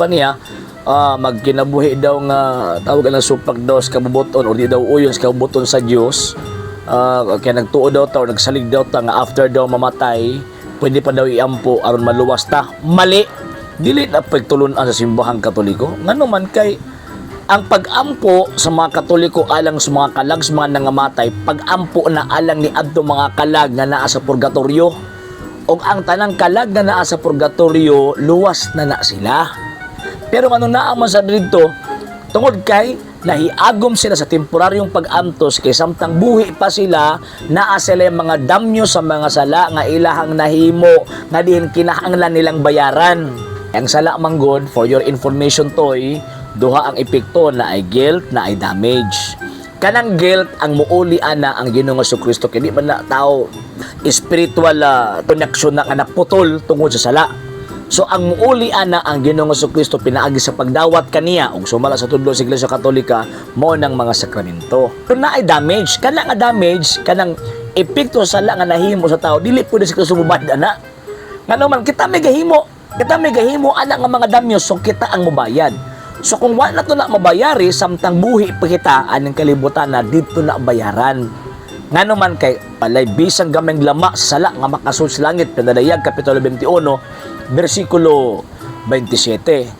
Pa niya magkinabuhi daw nga tawag ng supak daw sa kabubuton or di daw uyon sa kabubuton sa Dios. Kaya nagtuo daw ta or nagsalig daw ta nga after daw mamatay, pwede pa daw iampo aron maluwas ta. Mali. Dili na pagtulun-an sa Simbahang Katoliko. Ngano man kay ang pag-ampo sa mga Katoliko alang sa mga kalag, sa mga nangamatay, pag-ampo na alang ni adto mga kalag nga naa sa purgatorio. Og ang tanang kalag nga naa sa purgatorio, luwas na na sila. Pero ano naa man sa didto, tungod kay nahiagom sila sa temporaryong pag-antos kay samtang buhi pa sila, naa sila yung mga damyo sa mga sala nga ilahang nahimo nga diin kinahanglan nilang bayaran. Ang sala man gud, for your information toy, duha ang epekto na ay guilt na ay damage. Kanang guilt ang muuli ana ang Ginoong Kristo kay di man na tao spiritual connection na nga naputol tungod sa sala. So ang muuli ana ang Ginoong Kristo pinaagi sa pagdawat kaniya ug sumala sa tudlo sa Iglesia Katolika mo ng mga sakramento. Pero naay damage, kana nga damage, kanang epekto sa sala nga nahimo sa tao, dili pwede si Kristo mubayad ana. Ngano man kita may gahimo, kita may gahimo ana nga mga damyo, so kita ang mubayad. So kung wala na to na mabayari samtang buhi pa kita aning kalibutan na dito na bayaran. Ngano man kay palay bisang gamay lama sa sala nga makasud sa langit, Pinadayag Kapitulo 21 bersikulo 27.